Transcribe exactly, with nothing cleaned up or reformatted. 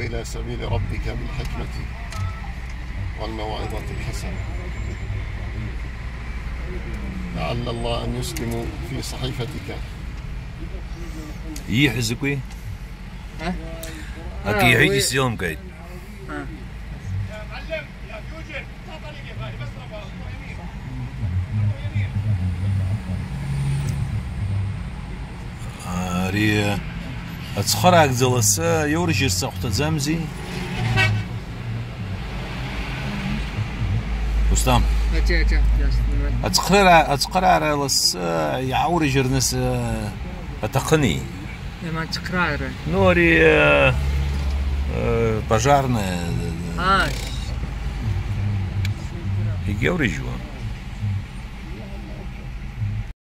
إلى سبيل ربك بالحكمة والموعظة الحسنة لعل الله أن يسكن في صحيفتك. Ииҳәо закәи? Ҳа? Акы иҳәеит, уи исзеилымкааит. Ҳа. Ари ацхыраагӡа лассы иаурыжьырц ахәҭаӡамзи? Рустам. Ача, ача, я снимаю. Ацхыра-, ацхыраара лассы иааурыжьырныс, э, аҭахыни? Ема ацхыраара. Ну, ари, э, э, пожарная, э, А. Егьаурыжьуа.